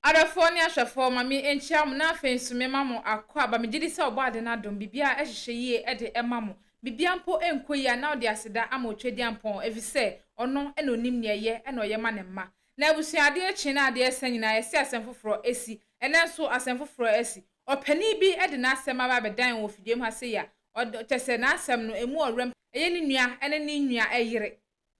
Adɔfoɔ ne ahwɛfoɔ ma me nkyia mo na afei nso me ma mo akwaaba. Me gyedi sɛ ɔbɔ ade no adom biribiara ɛhyehyɛ yie de ma mo. Biribiara mpo nkɔ yie a na ɔde aseda ama Otwedeampɔn efisɛ ɔno na onim nea ɛyɛ na ɔyɛ ma ne mma. Na abusua adeɛ kye na adeɛ sa nyinaa yɛse asɛm foforɔ asi. Ɛnɛ nso asɛm foforɔ asi. Ɔpanin bi de n'asɛm aba abɛdan wɔ fidua mu ha sei a ɔde kyerɛ sɛ n'asɛm no emu ɔwerɛm. Ɛyɛ ne nua ne ne nua yere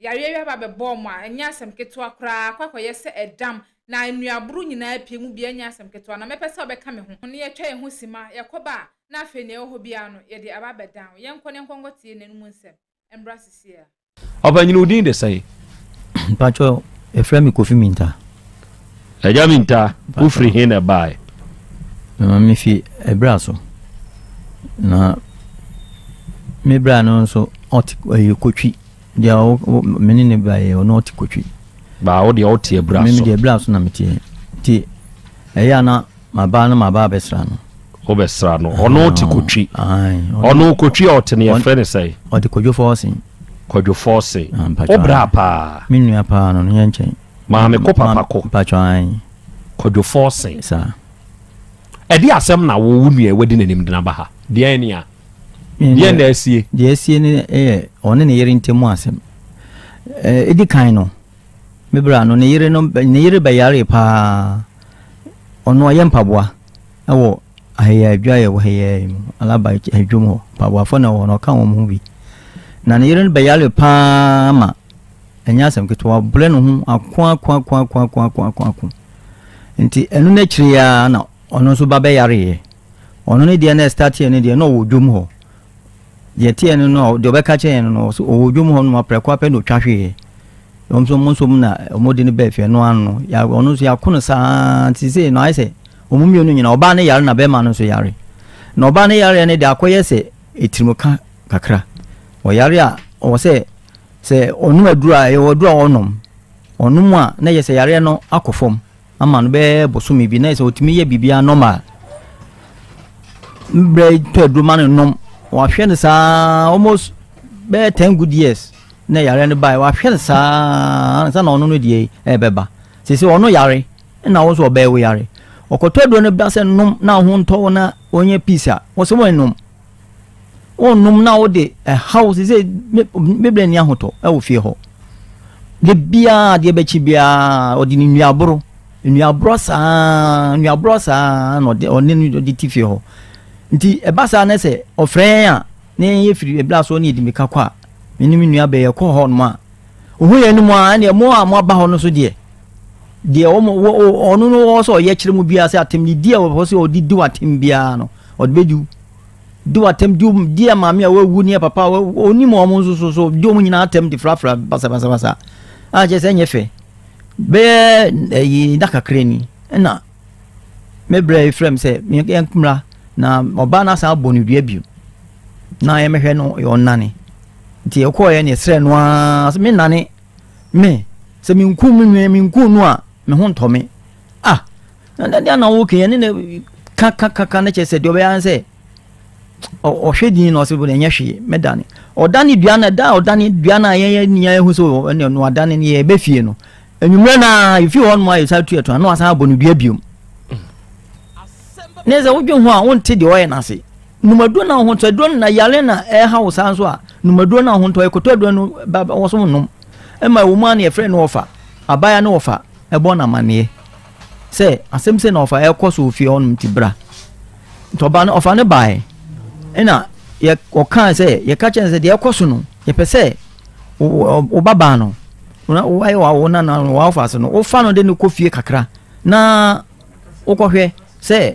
Yareɛ yi aba abɛbɔ wɔn a, ɛnyɛ asɛm ketewa koraa, akɔ akɔyɛ sɛ ɛdam, na nnuaboro nyinaa apue mu bi, ɛnyɛ asɛm ketewa. Na mɛpɛ sɛ wobɛka me ho, na yɛatwa yɛn ho simma, yɛkɔba a, na afei nea ɛwɔ hɔ biara no, yɛde aba abɛdan wo. Yɛnkɔ na yɛnkɔ nkɔtie n'anom nsɛm. Ɛmmra seesei ara. Ɔpanyin, wo din de sɛn? Mpakyɛw, yɛfrɛ me Kofi Mintah. Agya Mintah, wofiri he na ɛbaeɛ? Mema mefi Ɛbra so. Na me bra no nso ɔte ɛyɛ Kotwi. Deɛ me ne ne ba yɛ ɔno ɔte Kotwi. Baa wo deɛ ɔte Abura so. Me deɛ Abura so na meteɛ. Nti ɛyɛ a na maba na maba abɛsra no. Wobɛsra no. Ɔno te Kotwi. Ɔno Kotwi a ɔte no yɛfrɛ no sɛn? Ɔte Kwadwo Fɔɔsen. Kwadwo Fɔɔsen. Wo bra paa. Me nua paa no no yɛ nkyɛn. Maame ko papa ko. Mpakyɛ ae. Kwadwo Fɔɔsen. Saa. Ɛde asɛm na wo wo nua wadi n'anim de n'aba ha. Deɛn ni a? Deɛn na asie? Deɛ asie no yɛ ɔne ne yere ntam asɛm. Ɛdi kan no, me bra no, ne yere no, ne yere bɛyaree paa. Ɔno ɔyɛ mpaboa wɔ Ahɛyɛ adwa yɛ wɔ Ahɛyɛ mu, Alaba adwom hɔ. Mpaboafoɔ na wɔ hɔ no, ɔka wɔn ho bi. Na ne yere no bɛyaree paa ma ɛnyɛ asɛm ketewa, ɔbrɛ ne ho ako ako ako ako ako ako ako ako. Nti ɛno n'akyiri ara na ɔno nso ba bɛyareeɛ. Ɔno ne deɛ na ɛstarteɛ no deɛ na ɔwɔ dwom hɔ. Deɛ ɛteɛ no no deɛ ɔbɛka kyerɛ yɛn no no ɔwɔ dwom hɔ nom prɛko apɛ na ɔtwa hweeɛ. Wɔn nso wɔn nso na wɔde no bɛɛ fie no ano no. Ya ɔno nso yɛako no saa nti sei no ayɛ sɛ wɔn mmienu nyinaa ɔbaa no yare na bɛrima no nso yare. Na ɔbaa no yareɛ no deɛ akɔyɛ sɛ etirimuka kakra. Ɔyare a ɔwɔ sɛ sɛ ɔnom aduro a ɛwɔ aduro a ɔnom. Ɔnom a na yɛ sɛ yareɛ no akɔ fam. ama no bɛyɛ bosome bi na yɛ sɛ ɔtumi yɛ biribiara normal mbrɛ tɔ aduro ma no nom wahwɛ no saa almost bɛyɛ ten good years na yare no baeɛ wahwɛ no saa ansa na ɔno no deɛ ɛbɛba sese ɔno yare na wo nso ɔbɛyɛ wo yare ɔkɔtɔ aduro no ba sɛ nom na ho ntɔ wo na ɔnyɛ peace a wɔsɛ wɔn nom Wonnom na wode ɛhaw sɛ bebree nni ahotɔ wɔ fie hɔ. De biara adeɛ bɛkye biara ɔde ne nnuaboro nnuaborɔ saa nnuaborɔ saa na ɔde ɔne no ɔde ti fie hɔ. Nti ɛba saa na sɛ ɔfrɛ yɛn a na yɛn yɛ firi ebla so ne yɛdi mmirika kɔ a me ne me nua bɛyɛ kɔ hɔ nom a ohun yɛn anim a ɛnneɛ mo a mo aba hɔ no so deɛ deɛ wɔn ɔno no wɔ sɛ ɔyɛ kyerɛ mu biara sɛ atem ne di a wɔpɛ sɛ ɔde di w'atem biara no ɔde bɛdi wo di w'atɛm di di yɛ maame a wawu ne yɛ papa a onim wɔn nso so so di wɔn nyinaa atɛm de frafra basabasabasa a kyerɛ sɛ ɛnyɛ fɛ bɛyɛ ɛyi da kakra ni ɛna me brɛ yi frɛ m sɛ yɛmmra na ɔbaa no asan abɔ no dua bio na yɛmɛhwɛ no ɔnnane nti yɛkɔɔ yɛ ne yɛsrɛ no ara sɛ menane me sɛ menku me nua menku no a me ho ntɔ me ah Na na deɛ na ɔwɔ kenya ne na ka ka ka ka ne kyerɛ sɛ deɛ ɔbɛyɛ ara sɛ ɔhwɛ din na ɔsɛ bɔ ɛnyɛ hwee mɛdane ɔdane dua na da ɔdane dua na yɛn nyinaa ehu sɛ ɛne no adane ne yɛ ɛbɛ fie no enyimrɛ na efi hɔ nom a yɛsan tu ɛto ano asan abɔ no dua biom ne sɛ wodwen ho a wonte deɛ ɔyɛ n'ase numaduro na ho ntɔ aduro na yare na ɛha wo saa nso a numaduro na ho ntɔ ɛkɔtɔ aduro no ba wɔso nom ɛma ɛwɔ mu a na yɛfrɛ no ɔfa abaya no ɔfa ɛbɔ no amaneɛ sɛ asɛm sɛ na ɔfa ɛkɔ so ofie hɔnom nti bra nti ɔba no ɔfa no baeɛ ɛna yɛ ɔkaa sɛ yɛka kyerɛ no sɛ deɛ ɛkɔ so no yɛpɛ sɛ wo ba baa no woayɛ wo nana no wɔafa so no wofa no de no kɔ fie kakra na wokɔhwɛ sɛ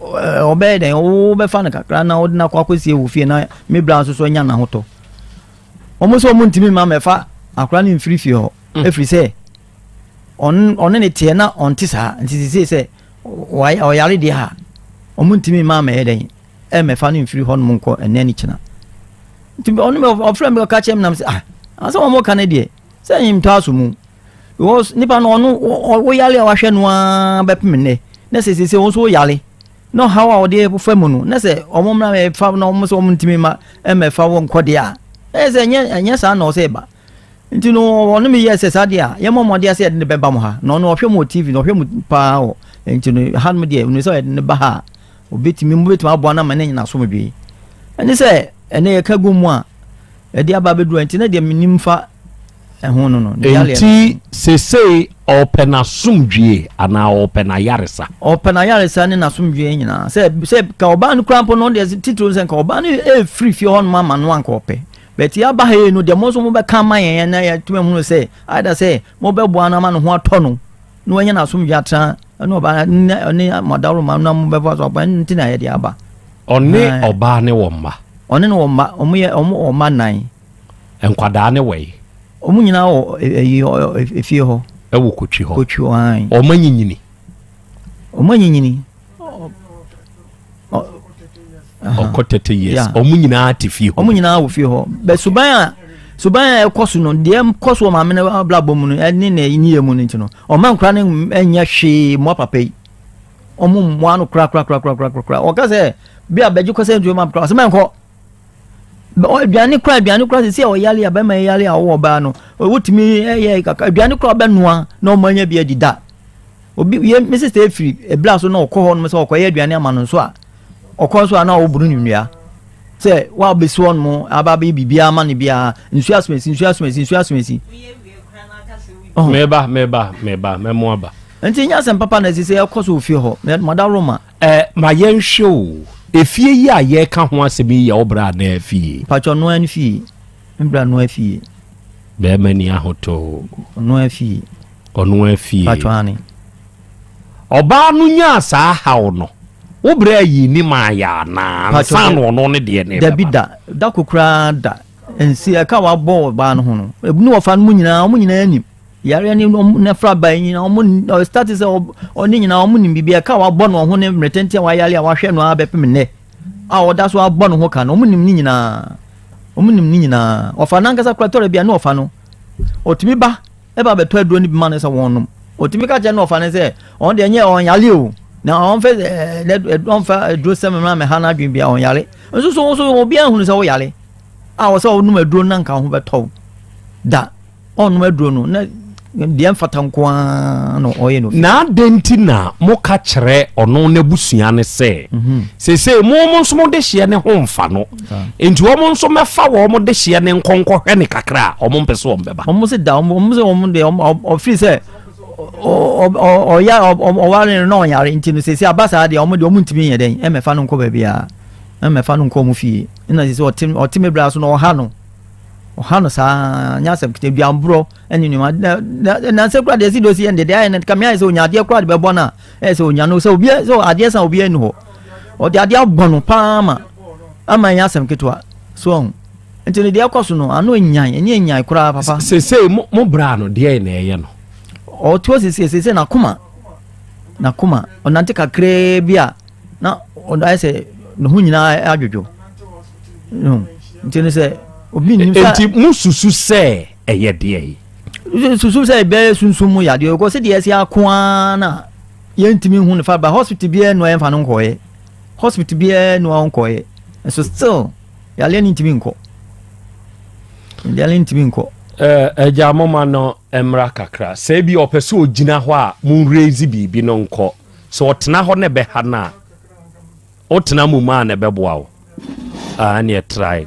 ɔbɛyɛ dɛn wobɛfa no kakra na wode no akɔ akɔsie wɔ fie na me bra nso so anya n'ahotɔ wɔn sɛ wɔn ntumi ma mɛfa akora no mfiri fie hɔ ɛfiri sɛ ɔne ne teɛ na ɔnte saa nti sesei sɛ ɔyare deɛ a ɔmo ntumi mma mɛyɛ dɛn ɛmɛfa no mfiri hɔ nom nkɔ ɛnɛ ne kyena nti ɔno ɔfrɛ mi ɔka kyerɛ mi nam sɛ ah asɛ wɔn ka ne deɛ sɛ ɛnyɛ ntɔ aso mu because nipa no ɔno woyare a wahwɛ no ara bɛpem nnɛ na sɛ sesei wɔn nso woyare na ɔhaw a ɔde fa mu no na sɛ ɔmo mmra mɛfa na ɔmo sɛ ɔmo ntumi ma ɛmɛfa wɔn nkɔ deɛ a ɛyɛ sɛ ɛnyɛ ɛnyɛ saa na ɔsɛ ɛba. Nti no ɔne me yɛɛ sɛ saa deɛ a yɛmmɔ mmɔden sɛ yɛde no bɛba mo ha. Na ɔno ɔhwɛ mo wɔ TV no, ɔhwɛ mo paa wɔ nti no ha nom deɛ ɔnim sɛ yɛde no ba ha a ɔbɛtumi mobɛtumi aboa no ama no anya n'asomdwoe. Ɛne sɛ ɛnɛ yɛka gu mu a ɛde aba abɛduru nti na deɛ menim fa ɛho no no. Nti sesei ɔpɛ n'asomdwie anaa ɔpɛ n'ayaresa? Ɔpɛ n'ayaresa ne n'asomdwie nyinaa. Sɛ sɛ ka ɔbaa no kura mpo no deɛ titiriw sɛ nka ɔbaa no ɛfiri fie hɔ nom ama no anka ɔpɛ. But yɛaba ha yi no deɛ mo nso mobɛka ama yɛn na yɛatumi ahunu sɛ either sɛ mobɛboa no ama ne ho atɔ no na wanya n'asomdwie atena ɛne ɔbaa ne ɔne mo adaworoma na mobɛfa so aboa ɛno nti na yɛde aba. Ɔne ɔbaa ne wɔ mma? Ɔne no wɔ mma, wɔn yɛ wɔn wɔ mma nnan. Nkwadaa ne wɔ yi? Wɔn nyinaa wɔ ɛyi efie hɔ. Ɛwɔ Kotwi hɔ? Kotwi hɔ ayi. Wɔn anyinyini? Wɔn anyinyini. Ɔkɔ 30 years. Wɔn nyinaa te fie hɔ. Wɔn nyinaa wɔ fie hɔ. Bɛ suban a suban a ɛkɔ so no deɛ kɔ so wɔ maame no abrabɔ mu no ɛne na ɛni yɛ mu no nti no ɔma nkora no nyɛ hwee mmoa papa yi. Wɔn mmoa no kora kora kora kora kora kora. Ɔka sɛ bi a bɛgye kɔ sɛ ntuo ma kora ɔsɛ mɛnkɔ. Aduane kora aduane kora sisi a ɔyale a bɛma yale a ɔwɔ ɔbaa no wotumi ɛyɛ kaka aduane kora ɔbɛnoa na ɔmo anya bi adi da. Obi yɛ me sista efiri ebla so na ɔkɔ hɔ nom sɛ ɔkɔyɛ aduane ama no nso a ɔkɔ nso a na ɔboro ne nnua sɛ wa bɛsi hɔ nom aba abɛyɛ biribiara ama no biara nsuo asomasi nsuo asomasi nsuo asomasi. Meba meba meba mɛmo aba. Nti nyɛ asɛm papa na ɛsɛ sɛ ɛkɔ so wɔ fie hɔ madaworo ma. Eh, ma yɛnhwɛ o. Efie yi a yɛreka ho asɛm yi yɛ wo bra anaa fie? Mpakyɛ ɔno ara ne fie. Me bra noa fie. Bɛrima ni ahotɔ o. Ɔno ara fie. Ɔno ara fie. Mpakyɛ aane. Ɔbaa no nyaa saa haw no, wo bra yii ne maa yɛ anaa ansa na ɔno ne deɛ no rebɛba? Dabi da, da ko koraa da. Nsi ɛka wabɔ ɔbaa no ho no, ne wɔfa no mu nyinaa, wɔn nyinaa nim. Yareɛ ne wɔn n'afra ba yi nyinaa wɔn ɔstart sɛ ɔne nyinaa wɔn nim biribi ɛka wabɔ no ho ne mmerɛ tenten a wayare a wahwɛ no ara bɛpem nnɛ a ɔda so abɔ ne ho ka no wɔn nim ne nyinaa wɔn nim ne nyinaa ɔfa n'ankasa kora tɔrɔ bi a ne ɔfa no ɔtumi ba ɛba bɛtɔ aduro no bi ma no sɛ wɔn nom ɔtumi ka kyerɛ ne ɔfa no sɛ ɔn deɛ nyɛ ɔnyare o na ɔnfɛ ɛɛ ɔnfa aduro sɛm mmerɛ mɛha n'adwene bi a ɔnyare nso so nso obiara hunu sɛ ɔyare a ɔsɛ ɔnom aduro no na nka ho bɛtɔ da. Ɔnnom aduro no na deɛ mfata nko ara na ɔyɛ no. Na adɛn nti na moka kyerɛ ɔno n'abusua no sɛ, mhm. Seesei mo mo nso mo dehyeɛ ne ho mfa no, enti wɔn nso mɛfa wɔn dehyeɛ ne nkɔ nkɔhwɛ ne kakra a wɔn mpɛ sɛ wɔn bɛba. Wɔn se da wɔn sɛ wɔn deɛ ɔfiri sɛ ɔya ɔware no na ɔnyare nti no seesei aba saa deɛ wɔn deɛ wɔn ntumi nyɛ dɛn ɛmɛfa no nkɔ baabi a ɛmɛfa no nkɔ wɔn fie ɛna seesei ɔte ɔte me bra so na ɔha no. Ɔha no saa nyɛ asɛm ketewa aduanborɔ ne nneɛma na na nansɛ koraa deɛ ɛsi deɛ ɔsi yɛ no deɛ deɛ ayɛ no kame ayɛ sɛ onya adeɛ koraa de bɛbɔ no a ɛyɛ sɛ onya no sɛ obi sɛ adeɛ san obi ani hɔ ɔde adeɛ abɔ no paa ma ama ɛnyɛ asɛm ketewa so ɔho nti no deɛ ɛkɔ so no ano nyan ɛnyɛ nyan koraa papa. Sesei mo mo bra no deɛ na ɛyɛ no. Ɔte hɔ sesei sesei n'akoma n'akoma ɔnante kakraa bi a na ɔayɛ sɛ ne ho nyinaa adwodwo nti no sɛ obi nnim sɛ nti mususu sɛ ɛyɛ deɛ yi susu sɛ ɛbɛyɛ sunsum mu yadeɛ kɔ sɛ deɛ ɛsi ako ara na yɛntumi hu no fa ba hospital biara nua yɛmfa no nkɔɔyɛ hospital biara nua nkɔɔyɛ nso still yadeɛ no ntumi nkɔ yadeɛ no ntumi nkɔ ɛgya moma no mmra kakra sɛ bi ɔpɛ sɛ ɔgyina hɔ a monrezi biribi no nkɔ Sɛ ɔtena hɔ na ɛbɛha no a, wotena mu ma a na ɛbɛboa wo. Ah, ɛneɛ try.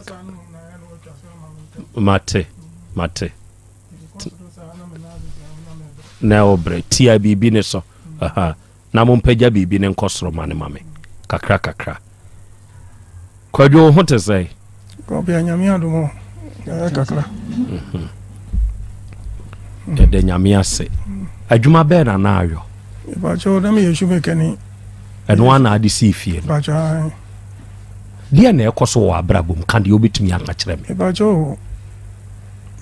Mate, mate. Na ɛwɔ berɛ, tia biribi ne so. Aha. Na mompagya biribi ne nkɔ soro ma ne ma me. Kakra kakra. Kwadwo wo ho te sɛn? Kɔbea nyame adom o, ɛyɛ kakra. Mhm. Yɛda nyame ase. Adwuma bɛɛ na na ayɔ? Mepakyɛw na meyɛ shoemaker ni. Ɛno ara na ade sii fie no. Mepakyɛw. Deɛ na ɛkɔ so wɔ abrabɔ mu ka deɛ wobɛtumi aka kyerɛ me. Mepakyɛw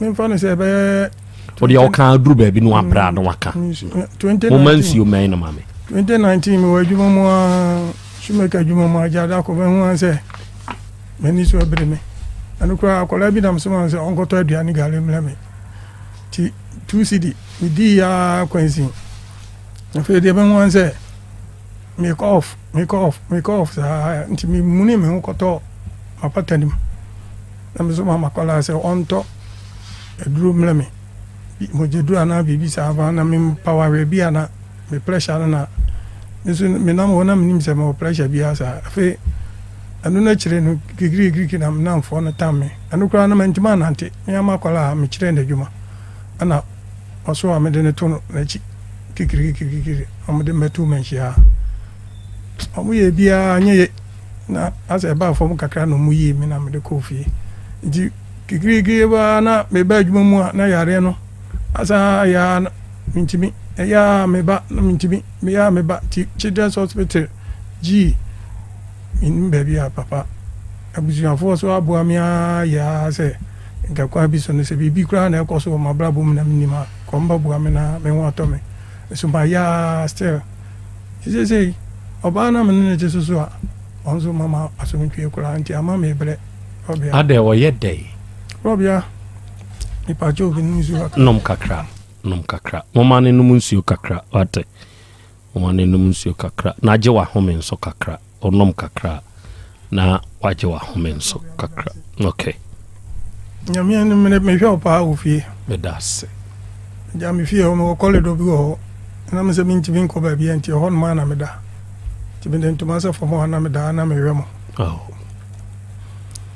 memfa no sɛ ɛbɛyɛ wode ɔka aduru baabi no wabrɛ a na waka moma nsuo mmɛn no ma me 2019 mewɔ adwuma mu a Shoemaker adwuma mu agya da koro bɛhu ara sɛ m'ani so abiri me. Ɛno koraa akwadaa bi nam soma sɛ ɔnkɔtɔ aduane gari mmrɛ me. Ti two cedi medii ara kwansin. Afei deɛ bɛhu ara sɛ mekɔ off mekɔ off mekɔ off saa nti memuni me ho kɔtɔ mapata no mu. Na mesoma m'akwadaa sɛ ɔntɔ aduro mmrɛ me. mogyaduru anaa biribi saa fa na mempa wareɛ bi a na me pressure no na me nso menam hɔ na menim sɛ mewɔ pressure biara saa. Afei ɛno no akyire no kikirikiriki na me namfoɔ no tam me. Ɛno koraa no mantumi annante. Me ara m'akwadaa a mekyerɛɛ no adwuma ɛna ɔso a mede no to n'akyi kikirikirikiri na wɔde me bɛtoo manhyia ha. Wɔyɛɛ biara anyɛ ye na asɛ ɛbaa fam kakra na wɔyii me na mede kɔɔ fie. Nti kikirikiri paa na meba adwuma mu a na yareɛ no asan ayɛ ara na mentumi. Ɛyɛ ara meba na mentumi, meyɛ ara meba nti Children's Hospital gyii mennim baabi a papa abusuafoɔ nso aboa me ara yɛ ara sɛ nka kwan bi so no sɛ biribi koraa na ɛkɔ so wɔ m'abrabɔ mu na mennim a nka wɔbɛboa me na me ho atɔ me. Nso mayɛ ara still. Nti seesei ɔbaa no a me ne no te so so a ɔno nso mama asomdwoeɛ koraa nti ama mebrɛ. Rɔbea. Adɛn ɔyɛ dɛn? Rɔbea, mepakyɛw bi nom nsuo kakra. Nom kakra, nom kakra. Momma no nom nsuo kakra, wate? Momma no nom nsuo kakra na agye w'ahome nso kakra. Ɔnom kakra a, na wagye w'ahome nso kakra. Okay. Nyame anim mene mehwɛ wo paa wɔ fie. Meda ase. Gya me fie hɔ mewɔ corridor bi wɔ hɔ. Ɛnam sɛ mentumi nkɔ baabi a nti ɛhɔ nom ara na meda. Nti mede ntoma sɛ fam hɔ na meda na mehwɛ mo. Oh.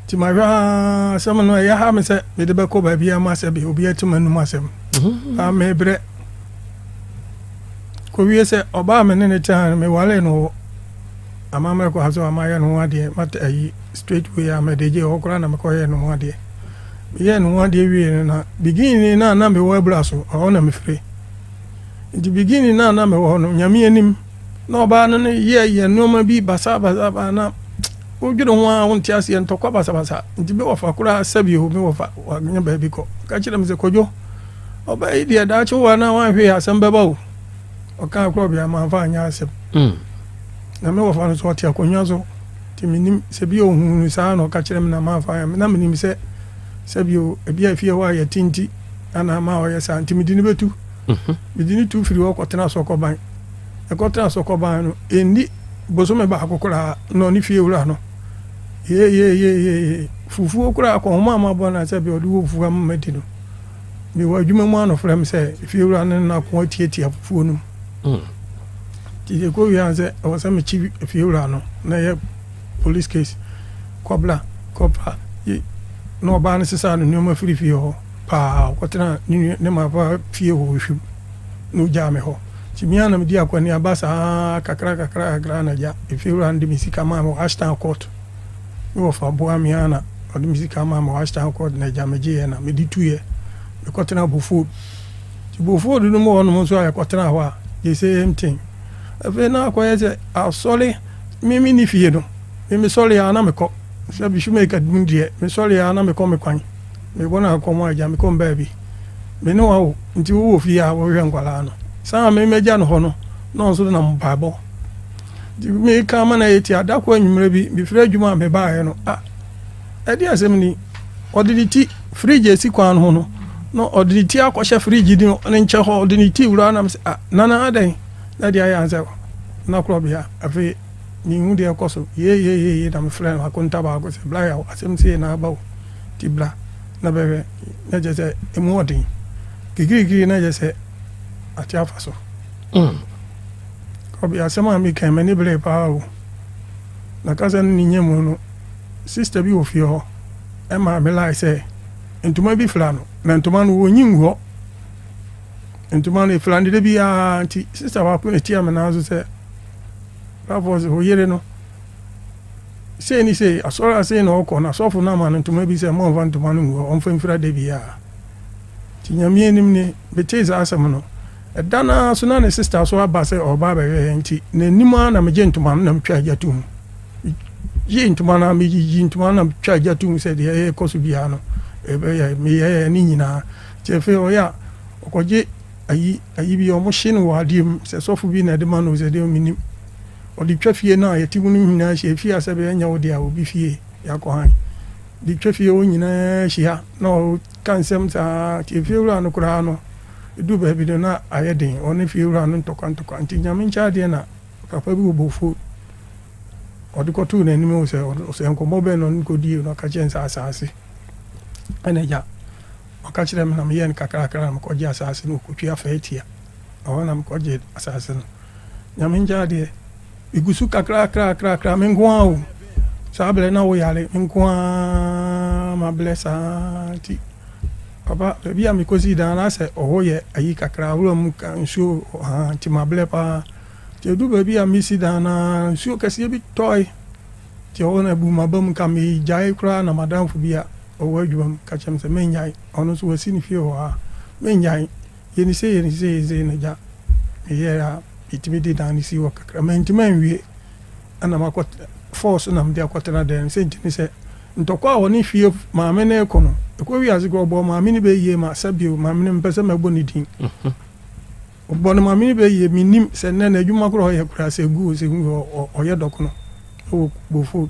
Nti mahwɛ aa asɛm no ɛyɛ ha me sɛ mede bɛkɔ baabi a ma sɛ bi obi atim anum asɛm. Mm-hmm. Ah, mebrɛ. Kɔwie sɛ ɔbaa me ne ne tena no mewaree no wɔ amammerɛ kwan so a mayɛ ne ho adeɛ mata ayi straight way a mede gye hɔ koraa na mekɔyɛɛ ne ho adeɛ. Meyɛɛ ne ho adeɛ wie no na beginning no a na mewɔ abura so ɛhɔ na mefire. Nti beginning no a na mewɔ hɔ no Nyame anim na ɔbaa no no yɛ yɛ nneɛma bi basabasa na wodwene ho a wonte aseɛ ntɔkwa basabasa nti me wɔfa koraa sɛbi o me wɔfa wanya baabi kɔ ka kyerɛ me sɛ Kwadwo Ɔbaa yi deɛ daakye wo a na wanhwɛ yi asɛm bɛba o. Ɔkaa korɔ bia manfa anyɛ asɛm. Mm. Na me wɔfa no so ɔte akonnwa so nti menim sɛ bi ohuu no saa na ɔka kyerɛ me na manfa anyɛ na menim sɛ sɛ bi o ebi a efie hɔ a yɛte nti ana ama ɔyɛ saa nti mede no bɛtu. Mhm. Mede no tu firi hɔ kɔtena Sɔkɔban. Ɛkɔtena Sɔkɔban no ɛnni bosome baako koraa na ɔne fie wura no yeeyeeyeye fufuo koraa kɔnhoma a mabɔ no a sɛ bi ɔde wɔ fufuo ama madi no Mewɔ adwuma mu a na ɔfrɛ me sɛ efiewura no ne n'akoa tiatia fufuo no mu. Mm. Nti yɛkɔ wie a sɛ ɛwɔ sɛ mekyi efiewura no na ɛyɛ police case. Kɔbla, kɔpa, yi na ɔbaa no sesaa ne nneɛma firi fie hɔ paa ɔkɔtena ne nua ne maapa fie hɔ Ohwim na ogyaa me hɔ. Nti me ara na medi akɔneaba saa kakra kakra kakra na agya efiewura no de me sika maa me wɔ Ashtown court. Me wɔfa boa me ara na ɔde me sika maa me wɔ Ashtown Court na agya megyeeɛ na mede tuiɛ. Mekɔtenaa Beaufort. Nti Beaufort no mu hɔnom nso a yɛkɔtenaa hɔ a, the same thing. Afei na akɔyɛ sɛ asɔre, me menni fie no, me mesɔre ara na mekɔ. Sɛ shoemaker mu deɛ, mesɔre ara na mekɔ me kwan. Mebɔ no akɔm a agya mekɔ me baabi. Me ne wo awo, nti wowɔ fie a wohwɛ nkwadaa no. Saa a me magya no hɔ no, na ɔno nso nam mpaebɔ. Nti meka ama no ayɛ tia. Da koro anwummerɛ bi, mefiri adwuma a mebaeɛ no, ah, ɛde asɛm ni. Ɔde ne ti, fridge a ɛsi kwan no ho no, na ɔde ne ti akɔhyɛ fridge no ne nkyɛn hɔ, ɔde ne ti wura na mesɛ, ah, nana adɛn? Na deɛ ayɛ ansɛ, na korɔbea, afei menhu deɛ ɛkɔ so. Yei, na mefrɛ no akonta baako sɛ, bla yaw, asɛm sei na aba o, nti bla na bɛhwɛ. Na kyerɛ sɛ, ɛmu ɔden. Kikirikiri na kyerɛ sɛ, ate afa so. Mm. Kɔbe, asɛm a meka yi, m'ani beree paa o. Na kasa no ne nya mu no, sista bi wɔ fie hɔ maa me lie sɛ ntoma bi fira no, na ntoma no wɔnyi ngu hɔ. Ntoma no efira no da biara nti sista baako na etia me nan so sɛ, Rafos, wo yere no, sei ne sei, asɔre a sei na ɔkɔ, na asɔfo no ama no ntoma bi sɛ mma ɔmfa ntoma no ngu hɔ, ɔmfa mfira da biara. Nti Nyame anim ni, metee saa asɛm no, ɛda no ara so na ne sister so aba sɛ ɔreba abɛhwɛ yɛn nti, n'anim ara na megye ntoma no na metwaa gya too mu. Megyee ntoma no ara, meyiyii ntoma no na metwaa gya too mu sɛ deɛ ɛrekɔ so biara no, ɛbɛyɛ, meyɛɛ ne nyinaa. Nti afei ɔyɛ a, ɔkɔgye ayi, ayi bi, wɔhye no wɔ adeɛ mu, sɛ sɔfo bi na ɛde ma no o, sɛ deɛ mennim. Ɔde twa fie no a yɛte mu no nyinaa hyia, efie a sɛbe ɛnyɛ wo dea, obi fie, yɛakɔ hann. De twa fie hɔ nyinaa hyia na ɔka nsɛm saa nti efiewura no koraa no ɛduu baabi no na ayɛ den ɔne fiewura no ntɔkwa ntɔkwa nti Nyame nkyɛ adeɛ na papa bi wɔ Bofo ɔde kɔtoo n'anim o sɛ sɛ nkɔmmɔ bɛn na ɔne kɔdie na ɔka kyerɛ no sɛ asaase ɛna agya. Ɔka kyerɛɛ me na meyɛɛ no kakrakra na mekɔgyee asaase no wɔ Kotwi Afaatia. Ɛhɔ na mekɔgyee asaase no. Nyame nkyɛ adeɛ, megu so kakrakrakrakra, me nko ara o. Saa berɛ na woyare, me nko ara mabrɛ saa nti papa baabi a mekɔsii dan no asɛ ɔhɔ yɛ ayi kakra, awura mu ka nsuo haa nti mabrɛ paa. Nti ɛdu baabi a mesi dan no ara nsuo kɛseɛ bi tɔe. Nti ɛhɔ no abu m'aba mu nka megyae koraa na m'adamfo bi a ɔwɔ adwuma mu ka kyerɛ me sɛ mennyae, ɔno nso wasi ne fie wɔ hɔ a, mennyae, yɛ no sei, yɛ no sei, yɛ no sei na gya meyɛɛ a metumi de dan no sii hɔ kakra. Mantumi anwie ɛna makɔ force na mede akɔtena dan no. Sɛ nti ne sɛ ntɔkwa a ɔne fie maame no reko no, ɛkɔ wiase koraa ɔbɔɔ maame no bɛ yie ma sɛbio maame no mempɛ sɛ mɛbɔ ne din. Ɔbɔ no maame no bɛ yie, mennim sɛ nnɛ n'adwuma koraa ɔyɛ koraa sɛ ɛgu o sɛ ɛngu o ɔyɛ dɔkono wɔ Bofo.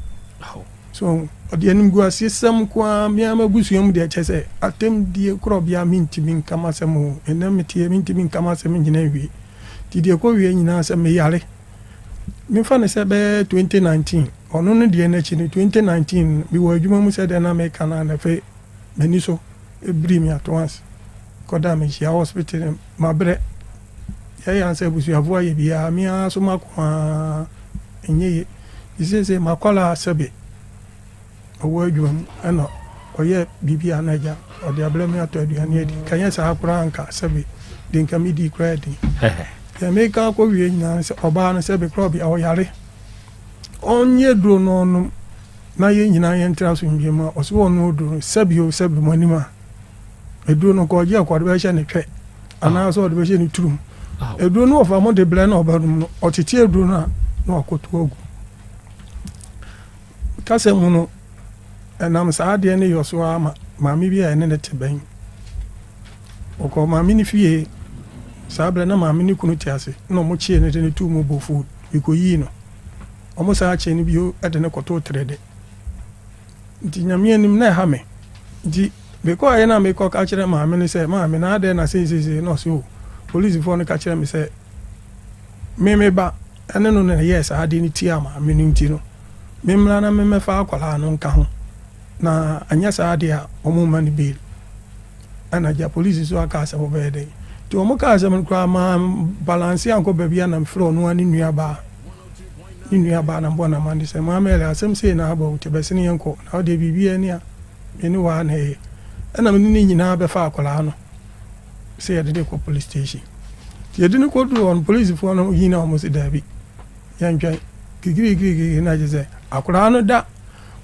So ɔde animguasesɛm nko ara, me ara m'abusua mu deɛ kyerɛ sɛ atɛmdie korɔbea mentumi nka m'asɛm o, ɛnnɛ meteɛ mentumi nka m'asɛm nnyina nwie. Nti deɛ ɛkɔwie nyinaa sɛ meyare, memfa no sɛ bɛyɛ 2019, ɔno no deɛ no akyi no 2019 no mewɔ adwuma mu sɛdeɛ na meka no a na afei m'ani so biri me at once kɔda mehyia hospital no mabrɛ. Yɛyɛ ansa abusuafoɔ ayɛ biara me ara so mako ara ɛnyɛ yie. Nti seesei m'akwadaa sɛbe ɔwɔ adwuma mu ɛna ɔyɛ biribi a na agya ɔde abrɛ me atɔ aduane adi. Nka nyɛ saa koraa nka sɛbe de nka medi koraa ɛden. Deɛ meka akɔ wie nyinaa ne sɛ ɔbaa no sɛbe koraa ɔbea ɔyare. Ɔnyɛ duro no ɔnom na yɛn nyinaa yɛntra asomdwoeɛ mu a ɔse ɔnom aduro no sɛbe o sɛbe mo anim a aduro no nka ɔgye a ɔde bɛhyɛ ne twɛ anaasɛ ɔde bɛhyɛ ne turum. Aduro no ɔfa mo de brɛ na ɔbɛnom no ɔtete aduro no a na wakɔto agu. Kasa mu no ɛnam saa adeɛ no yɔ so ara ma maame bi a ɛne ne te bɛn ɔkɔ maame no fie saa berɛ na maame no kunu te ase na ɔmo kyee no de no too mu bɔfo mekɔyii no ɔmo saa kyee no bio de no kɔtoo trɛdɛ Nti Nyame anim na ɛha me. Nti mekɔeɛ na mekɔ ka kyerɛ maame no sɛ, maame na adɛn na sei sei sei na ɔse o polisifoɔ no ka kyerɛ me sɛ me me ba ɛne no na ɛyɛɛ saa adeɛ no tiaa maame no nti no memmra na memmɛfa akwadaa no nka ho na anyɛ saa adeɛ a wɔn mma no bail. Ɛna gya polisi nso aka asɛm ɔbɛyɛ dɛn. Nti wɔn kaa asɛm no koraa maa balanse ankɔ baabi a na mefrɛ ɔno ara ne nua baa. Ne nua baa na mebɔ no amande sɛ, Maame Elly, asɛm sei na aba o, nti bɛsene yɛnkɔ, na wo deɛ biribiara ni a, me ne wo ara na ɛyɛ. Ɛna me ne ne nyinaa bɛfaa akwadaa no sɛ yɛde no rekɔ police station. Nti yɛde no kɔduruu hɔ no, polisifoɔ no yi na wɔn se daabi, yɛntwɛn. Kikirikirikiri na kyerɛ sɛ akwadaa no da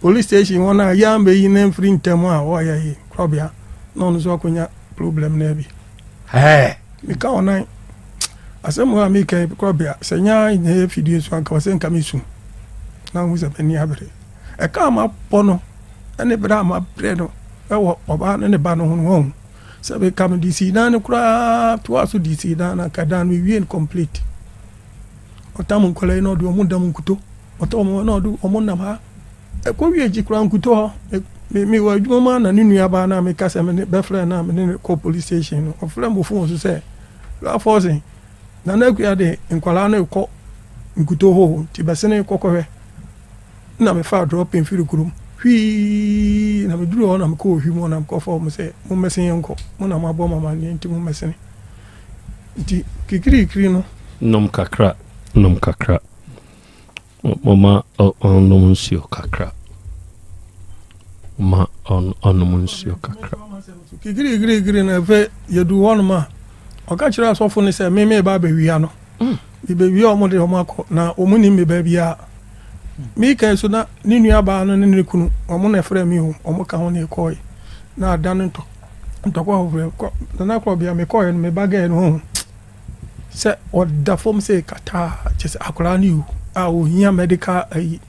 police station hɔ no a yɛambɛyi no amfiri ntɛm a wɔyɛ yi korɔbea na ɔno nso akɔnya problem no bi. Ɛɛ. Meka ɔnan. Asɛm a meka yi korɔbea sɛ nya nyɛ fidie so anka ɔsɛ nka mesu na hu sɛ m'ani abere. Ɛka a mabɔ no ne berɛ a mabrɛ no wɔ ɔbaa no ne ba no ho no wɔn sɛ meka mede sii dan no koraa toa so de sii dan no anka dan no mewie no complete. Ɔtam nkwadaa yi na ɔde wɔn dam nkuto ɔtɔ wɔn na ɔde wɔn nam ha ɛkɔ wie akyi koraa nkuto hɔ me me wɔ adwuma mu a na ne nua baa na meka sɛ me ne bɛfrɛ na me ne no kɔ police station no ɔfrɛ mo phone so sɛ lafɔse Nana Akua de nkwadaa no rekɔ nkuto hɔ nti bɛsene kɔkɔhwɛ na mefaa dropping firi kurom hwii na meduru hɔ na mekɔ ohwi mu na mekɔfa wɔn sɛ mommɛsen yɛn nkɔ mo na moabɔ mo amanneɛ nti mommɛsene nti kikirikiri no nom kakra nom kakra Momma ɔnnom nsuo kakra. Momma ɔnnom nsuo kakra. Kikirikirikiri na afei yɛduu hɔnom a, ɔka kyerɛɛ asɔfo no sɛ me meba abɛwia no. Mebɛwia wɔn de wɔn akɔ na wɔn nim me baabiara. Meka so na ne nuabaa no ne ne kunu wɔn na ɛfrɛ me o, wɔn ka ho na ɛkɔe. Na ada no ntɔ ntɔkwa foforɔ kɔ nana korɔbea mekɔɛ no me ba gɛɛ no ho. Sɛ ɔda fam sɛ kataa kyerɛ sɛ akwadaa no yi a ohia medical ayi.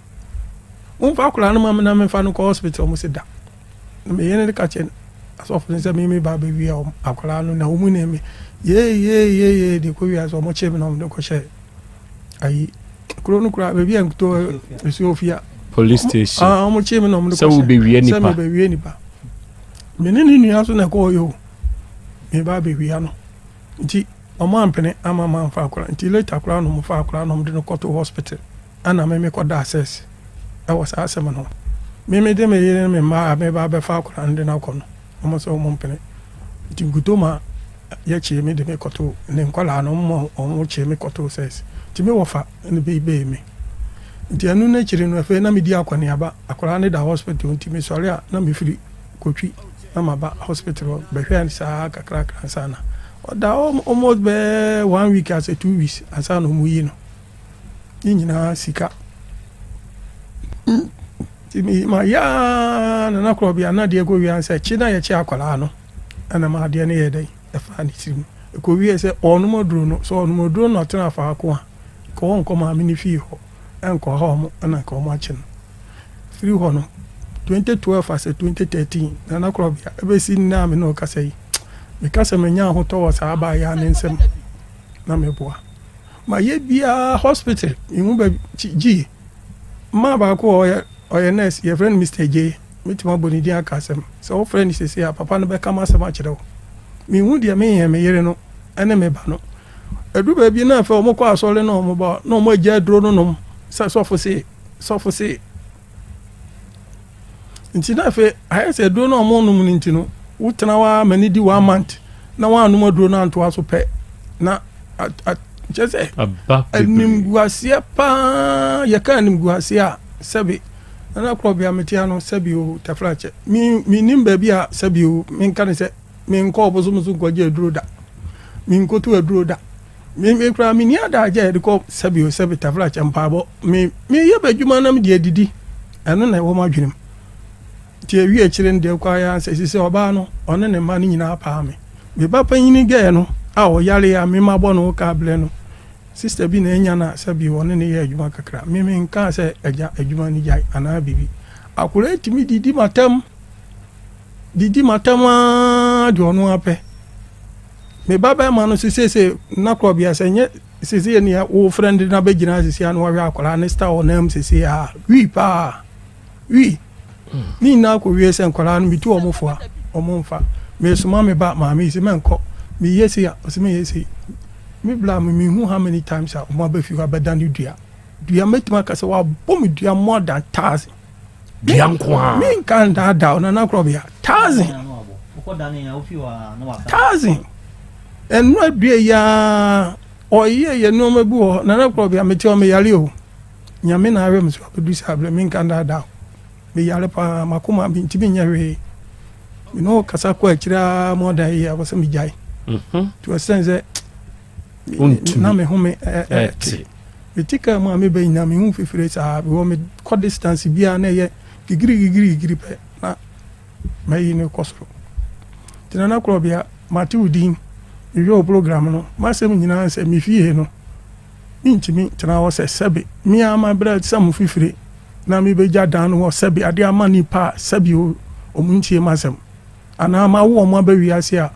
Momfa akwadaa no ma me na memfa no kɔ hospital wɔn se da. Na me yere no ka kyerɛ asɔfo no sɛ me me ba abɛwia wɔn akwadaa no na wɔn ne me yee yee yee yee de kɔ wia sɛ wɔn kye me na wɔn de kɔhyɛ ayi kuro no koraa baabi a nkuto esuofia. Police station. Ah wɔn kye me na wɔn de kɔhyɛ sɛ wobɛwia nipa. Sɛ mebɛwia nipa. Me ne ne nua so na ɛkɔɔ yɛ o. Me ba abɛwia no. Nti ɔmo ampene ama manfa akwadaa nti later koraa na ɔmo faa akwadaa na ɔmo de no kɔtoo hospital ɛna me me kɔ daa sɛs ɛwɔ saa asɛm no ho. Me me de me yere ne me mma a me ba abɛfa akwadaa no de no akɔ no ɔmo sɛ ɔmo mpene. Nti nkuto ma yɛkyee me de me kɔtoo ne nkwadaa no, wɔn ma wɔn kyee me kɔtoo sɛs. Nti me wɔfa na beibei me. Nti ɛno no akyiri no afei na medi akɔneaba. Akwadaa no da hospital nti mesɔre a na mefiri Kotwi na maba hospital hɔ bɛhwɛ no saa kakrakra ansa na ɔda hɔ almost bɛyɛ one week asɛ 2 weeks ansa na wɔyi no. Ne nyinaa sika. Nti me mayɛ ara na na korɔ na adeɛ kɔ wie sɛ kye na yɛkye akwadaa no ɛna ma adeɛ no yɛ dɛn ɛfaa ne tirim. Ɛkɔ wie sɛ ɔnom aduro no sɛ ɔnom aduro no na ɔtena faako a nka ɔnkɔ maame no fie hɔ ɛnkɔ ha ɔmo ɛna nka ɔmo akye no. Firi hɔ no 2012 asɛ 2013 Nana Korɔbea ɛbɛsi nnɛ a me ne wo kasa yi meka sɛ manya ahotɔ wɔ saa abaayɛ ne nsɛm na meboa. Mayɛ biara hospital mehu baabi gye mmaa baako a ɔyɛ ɔyɛ nurse, yɛfrɛ no Mr J. Metumi abɔ ne din aka asɛm sɛ wofrɛ no sese a papa no bɛka m'asɛm akyerɛ wo. Mehu deɛ meyɛ me yere no ɛne me ba no. Ɛdu baabi na afei ɔmo kɔ asɔre na ɔmo ba na ɔmo agya aduro no nom sɛ sɔfo se sɔfo se. Nti na afei ayɛ sɛ aduro no a ɔmo nom no nti no wotena hɔ ara ma ne di one month na wɔanom aduro no antoa so pɛ na kyerɛ sɛ aba bebree. Animguaseɛ paa. Yɛka animguaseɛ a, sɛbi Nana Korɔbea metea no sɛbi o tafrakyɛ menim baabi a sɛbi o menka ne sɛ menkɔ ɔbosom so nkɔgye aduro da, menkoto aduro da. Me koraa menni adagye a yɛde kɔ sɛbi o sɛbi tafrakyɛ mpaebɔ. Me meyɛ b'adwuma na mede adidi, ɛno na ɛwɔ m'adwenem. Nti ewie akyire no deɛ kɔ ayɛ sɛ sisi ɔbaa no ɔne ne mma no nyinaa paa me. Me ba panyini gɛɛ no a ɔyare a me ma bɔ no ka abrɛ no, sister bi na anya no a sɛbi ɔne ne yɛ adwuma kakra. Me menkaa sɛ agya adwuma no gyae anaa biribi. Akwadaa yi tumi didi m'atam, didi m'atam aa deɛ ɔno apɛ. Me ba bɛrima no so seesei nna korɔ bia sɛ nyɛ seesei nea wo friend na bɛgyina sisi a na wahwɛ akwadaa ne star ɔnam seesei a wii paa wii. Ne nyinaa kɔ wie sɛ nkwadaa no metu wɔn fo a wɔn mfa. Mesoma me ba maame yi sɛ mɛnkɔ, meyɛ sei a ɔsɛ meyɛ sei. Me bla me mehu how many times a wɔn aba fie hɔ abɛda ne dua dua. Mɛtumi aka sɛ wabɔ me dua more than 1,000. Dua nko a. Menka ndaadaa Nana Korɔbea, 1,000 1,000. Ɛno adua yi a ɔyɛ yɛ nneɛma bi wɔ hɔ. Nana Korɔbea, mete hɔ meyare o. Nyame na ahwɛ me so abɛdu saa berɛ. Menka ndaadaa, meyare paa, makoma mentumi nyɛ hwee. Mene wo kasa kɔ akyire a more than yi a wɔ sɛ megyae to ɛsɛn sɛ na me home ɛte. Mete kaa mu a meba nyinaa mehu fifire saa because mekɔ distance biara na ɛyɛ gigiri gigiri gigiri pɛ na mayi no kɔ soro. Nti Nana Korɔbea, mate wo din, mehwɛ wo program no. Masɛm nyinaa sɛ mefie no mentumi tena hɔ sɛ sɛbe me ara mabrɛ sɛ mo fifire na mebɛgya dan no hɔ sɛbe ade ama nipa a sɛbe ɔmo ntie m'asɛm anaa mawo ɔmo aba wiase a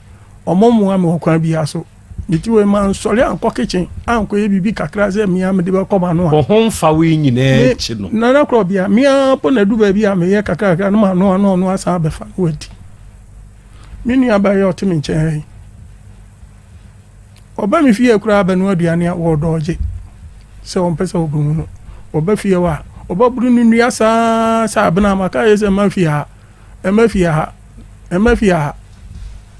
ɔmo mmoa me wɔ kwan biara so. Mete wei ma nsɔre ankɔ kitchen ankɔyɛ biribi kakra sɛ mea mede bɛkɔ ma no a. Wo ho mfa wo yi nyinaa akyi no. Nana Korɔbea, mea po na du baabi a meyɛ kakrakra no ma ano ano ɔno asan abɛfa no wadi. Me nua ba yi a ɔte me nkyɛn ha yi, ɔba me fie koraa bɛnoa aduane a wɔdɔɔgye sɛ ɔmpɛ sɛ ɔbɛhu no. Ɔba fie hɔ a ɔbɛboro ne nnua saa sɛ abena maka yɛ sɛ mma fie ha, ɛmma fie ha, ɛmma fie ha.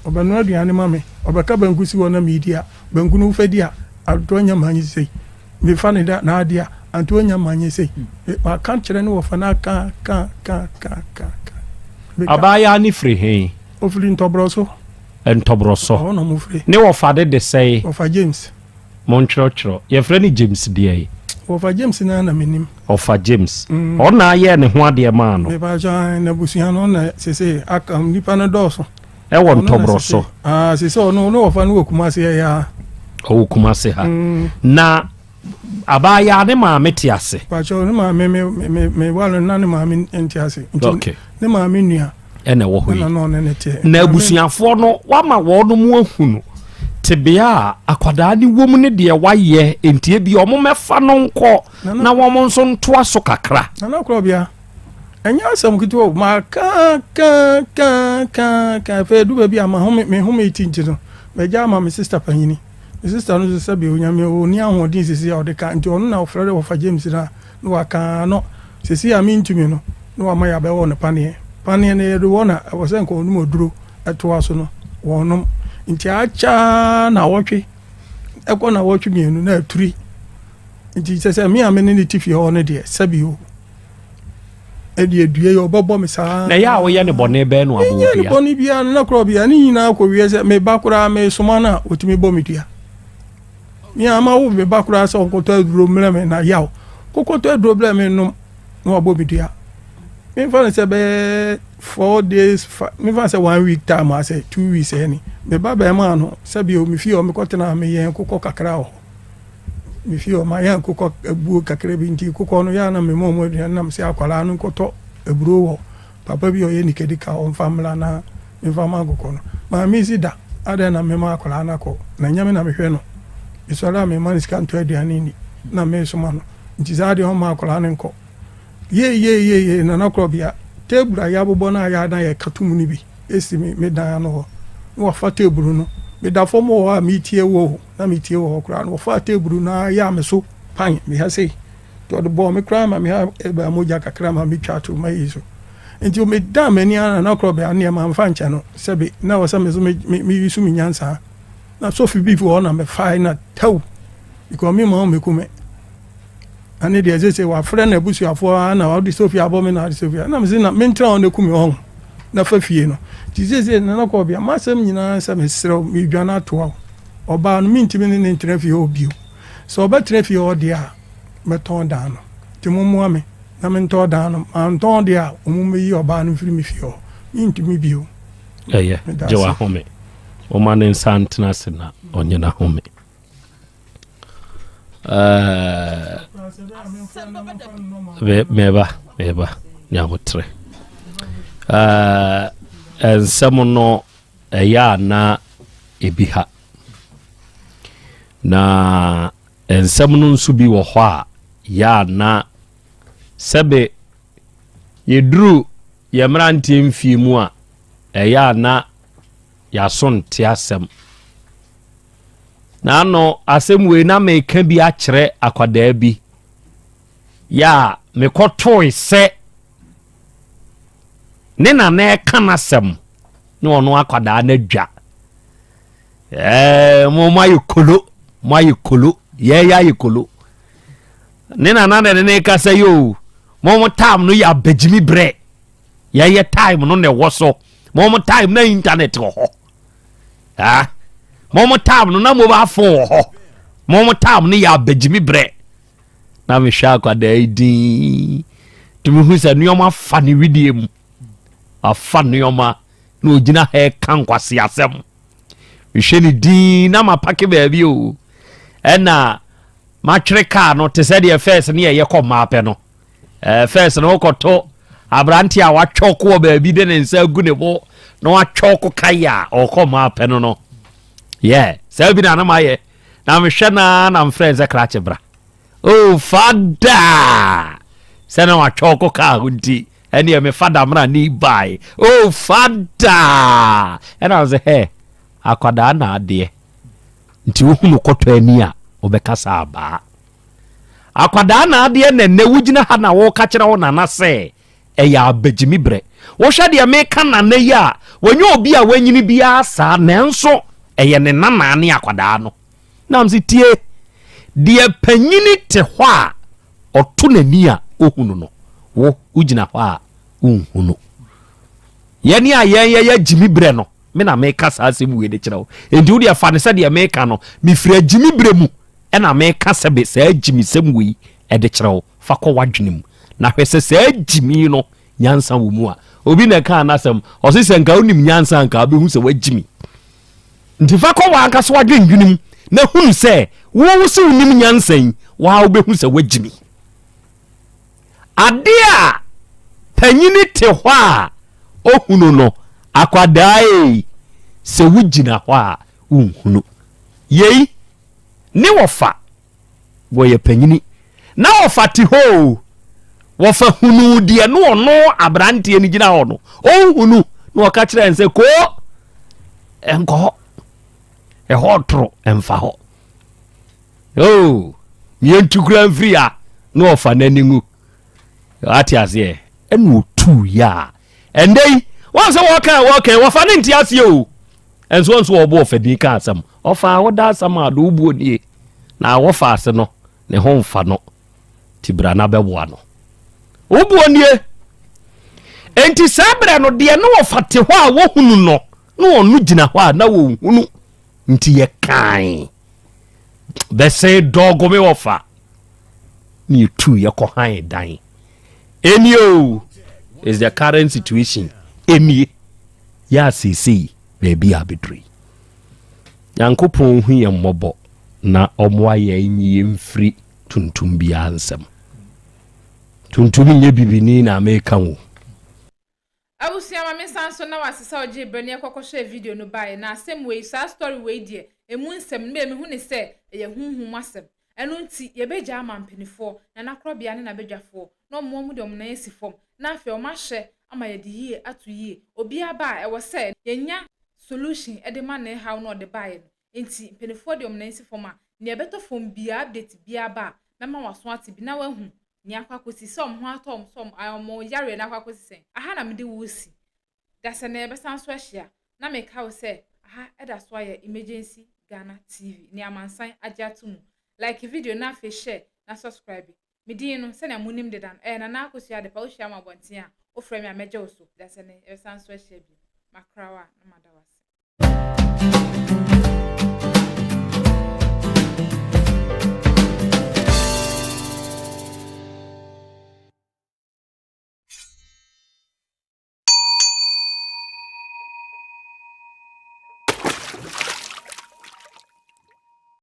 Ɔbɛnoa aduane ma me, ɔbɛka banku si hɔ na meedi a, banku no wofa di a anto anya ma nye sei. Mefa ne da n'ade a anto anya ma nye sei. Maka kyerɛ ne wɔfa no aka ka ka ka ka ka. Abaayaa ne firi he? Ofiri Ntɔborɔ so. Ntɔborɔ so. Ɔhɔ na ɔmo firi. Ne wɔfa de de sɛe? Wɔfa James. Montwerɛtwerɛ. Yɛfrɛ no James deɛ? Wɔfa James naa na menim. Ɔfa James. Ɔna ayɛɛ ne ho adeɛ maa no. Mepakyɛ n'abusua no na sese aka nipa no dɔɔso. Ɛwɔ Ntɔborɔ so. Ah, sese ɔno ne wɔfa no wɔ Kumase ɛyɛ a. Ɔwɔ Kumase ha. Na abaayaa ne maame te ase? Pakyɛ ne maame me me me wale na ne maame nte ase. Nti ne maame nua. Ɛna ɛwɔ hɔ yi. Ɛna na ɔne ne teɛ. Na abusuafoɔ no wama wɔn mu ahunu tebea a akwadaa ne wɔm ne deɛ wayɛ nti ebi wɔn mɛfa no nkɔ na wɔn nso ntoa so kakra. Nana Korɔbea, ɛnyɛ asɛm ketewa o. Ma ka ka ka ka ka afei edu baabi a ma home me home ti nti no magya ama me sister panyini. Me sister no nso sɛbi Onyame ɔni ahoɔden sisi a ɔde ka nti ɔno na ɔfrɛ wɔfa James na na waka no sisi a mentumi no na wama yɛabɛwɔ no paneɛ. Paneɛ no yɛde wɔ na ɛwɔ sɛ nka ɔnom aduro ɛtoa so no. Wɔnom. Nti akyɛ ara nawɔtwe ɛkɔ nawɔtwe mmienu na aturi. Nti kyɛ sɛ me a me ne ne te fie hɔ no deɛ sɛbi o. Ɛdeɛ dua yi ɔbɛbɔ me saa. Na ɛyɛ a woyɛ ne bɔne bɛn no abɔ dua? Menyɛ ne bɔne biara no na korɔ bia ne nyinaa kɔ wie sɛ me ba koraa mesoma no a ɔtumi bɔ me dua. Me a ma wo me ba koraa sɛ ɔnkɔtɔ aduro mmerɛ me na yaw. Kɔkɔtɔ aduro brɛ me nom na wabɔ me dua. Memfa no sɛ bɛyɛ 4 days, memfa no sɛ one week time asɛ 2 weeks ɛni. Me ba bɛrima no sɛbi o me fie hɔ mekɔtena meyɛn kokɔ kakra wɔ hɔ. Me fie hɔ mayɛn kokɔ abuo kakra bi nti kokɔ no yɛ a na mema wɔn aduane na mesɛ akwadaa no nkɔtɔ aburo wɔ papa bi a ɔyɛ nikadika ɔmfa mmra na memfa ma nkokɔ no. Maame si da adɛn na mema akwadaa no akɔ na nyɛ me na mehwɛ no. Mesɔre a mema no sika ntɔ aduane nni na mesoma no nti saa deɛ ɔmma akwadaa no nkɔ. Yei yei yei yei Nana Korɔbea, table a yɛabobɔ no a yɛ a na yɛka to mu no bi si me me dan ano hɔ. Na wafa table no. Meda fam wɔ hɔ a meretie wo o, na metie wɔ hɔ koraa no, wɔfaa table no ara yaa me so pan, me ha sei. Nti ɔde bɔɔ me koraa ma me ha baa mogya kakra ma metwaa to m'ayi so. Nti medaa m'ani ara Nana Korɔbea neɛ mamfa nkyɛ no, sɛbe na ɛwɔ sɛ me nso me me use me nyansa. Na sofi bi wɔ hɔ na mefae na tau, because me ma wɔmmɛku me. Ɛne deɛ sese wafrɛ n'abusuafoɔ ara na ɔde sofi abɔ me na ɔde sofi na mese na mentena hɔ na ku me ɔho na fa fie no nti sese nana kɔ bia m'asɛm nyinaa sɛ mesrɛ wo medwane atoa wo ɔbaa no mentumi ne ne ntena fie hɔ bio sɛ ɔbɛtena fie hɔ deɛ a mɛtɔn dan no nti mommoa me na mentɔn dan no mantɔn deɛ a wɔn mmɛyi ɔbaa no mfiri me fie hɔ mentumi bio. Ɛyɛ gye w'ahome woma ne nsa ntena ase na ɔnyɛ n'ahome. Meba meba nyabotrɛ nsɛm no ɛyɛ a na ebi ha na nsɛm no nso bi wɔ hɔ a yɛ a na sɛbe yɛduru yɛ mmeranteɛ mfie mu a ɛyɛ a na yɛaso nte asɛm N'ano asɛm wei na meka bi akyerɛ akwadaa bi yɛ a mekɔtoe sɛ ne nana ɛka n'asɛm ne ɔno akwadaa no adwa ɛɛ mo mo ayɛ kolo mo ayɛ kolo yɛyɛ ayɛ kolo ne nana na ne ne kasa yi o mo mo tam no yɛ abagyimi brɛ yɛyɛ time no na ɛwɔ so mo mo time na internet wɔ hɔ. Ah, mo mo time no na mobile phone wɔ hɔ. Mo mo time no yɛ abagyimi brɛ. Na mehwɛ akwadaa yi din. Tumi hu sɛ nneɛma fa ne widie mu. Afa nneɛma na ogyina ha ɛka nkwasi asɛm. Mehwɛ ne din na mapake baabi o. Ɛna matwere kaa no te sɛ deɛ fɛs ne yɛyɛ kɔ mmaa pɛ no. Eh, first no wokɔto aberante a watwɔko wɔ baabi de ne nsa agu ne bo na watwɔko kae a ɔkɔ ma apɛ no no yɛ saa bi na na mayɛ na mehwɛ naa na mfrɛ sɛ krakye bra oh fada sɛ na watwɔko kaa ho nti ɛneɛ me fada mmra ne bae oh fada ɛna sɛ hɛ akwadaa na adeɛ nti wohunu kɔtɔ ani a wobɛka sɛ abaa Akwadaa na adeɛ na ɛnɛ wogyina ha na woka kyerɛ wo nana sɛ ɛyɛ abagyimi berɛ. Wohwɛ deɛ meka nana yi a, wɔnyɛ obi a wanyini biara saa nanso ɛyɛ ne nana ne akwadaa no. Nam se tie, deɛ panyini te hɔ a ɔto n'ani a ɔhunu no, wo wogyina hɔ a wonhunu. Yɛne a yɛn yɛyɛ gyimi berɛ no, me na meka saa asɛm wei de kyerɛ wo. Enti wo deɛ fa no sɛ deɛ meka no, mefiri agyimi berɛ mu. Ɛna meka sɛ be saa gyimisɛm wei ɛde kyerɛ wo, fa kɔ w'adwene mu na hwɛ sɛ saa gyimi no nyansa wɔ mu a. Obi na ɛkaa n'asɛm, ɔse sɛ nka wonim nyansa a nka wobɛhu sɛ wagyimi. Nti fa kɔ w'ankasa w'adwendwene mu na hunu sɛ wo wo se wonim nyansa yi, waa wobɛhu sɛ wagyimi. Adeɛ a panyini te hɔ a ɔhunu no, akwadaa ei, sɛ wogyina hɔ a wonhunu. Yei ne wɔfa wɔyɛ panyini na wɔfa te hɔ o wɔfa hunuu deɛ no ɔno aberanteɛ no gyina hɔ no ɔnhunu na ɔka kyerɛ n sɛ koo ɛnkɔ hɔ ɛhɔ toro ɛmfa hɔ o yɛntu kura mfiri a na ɔfa n'ani ngu ate aseɛ ɛna ɔtuu yɛ a ɛndɛ yi wɔn sɛ wɔka wɔka wɔfa ne nte aseɛ o. Ɛnso ɔnso ɔbɔ ɔfadin ka asɛm. Ɔfa a woda asɛm a do wobuo nie. Na wɔfa ase no ne ho mfa no. Ti bra na bɛboa no. Wobuo nie. Enti saa berɛ no deɛ ne wɔfa te hɔ a wɔhunu no na ɔno gyina hɔ a na wɔhunu nti yɛ kan bɛsɛn dɔɔgo me wɔfa ne yɛtu yɛkɔ han dan ɛnie o is the current situation ɛnie yɛ aseesei baabi a bɛduru yi Nyankopɔn hu yɛn mmɔbɔ na ɔmoa yɛn nyi yɛn mfiri tuntum biara nsɛm tuntum nyɛ bibini na meka wo. Abusua ma me nsan so na wase sɛ ɔgyee berɛ ne yɛkɔ kɔhwɛɛ video no baeɛ na asɛm wei saa story wei deɛ ɛmu nsɛm no me mehu ne sɛ ɛyɛ honhom mu asɛm ɛno nti yɛbɛgyaa ama mpanifoɔ Nana Korɔbea ne n'abadwafoɔ na ɔmo ɔmo de ɔmo nan asi fam na afei ɔmo ahwɛ ama yɛde yie ato yie obiara ba a ɛwɔ sɛ yɛnya solution de ma ne haw no ɔde baeɛ no nti mpanifoɔ de ɔmo nan si fam a nea ɛbɛtɔ fam biara update biara ba a mɛma waso ate bi na wahu nea akɔ akɔsi sɛ ɔmo ho atɔ ɔmo sɛ ɔmo yareɛ no akɔ akɔsi sɛn. Aha na mede wo si dasɛ na yɛbɛsan so ahyia na meka wo sɛ aha ɛda so ayɛ Emergency Ghana TV ne amansan agye ato mu. Like video na afei share na subscribe. Me din no sɛnea monim deda no ɛyɛ Nana Akosua Adepa. Wohyia me abɔnten a wofrɛ me a mɛgye wo so. Dasɛ na yɛbɛsan so ahyia bio. Makra wo a na mada wo ase.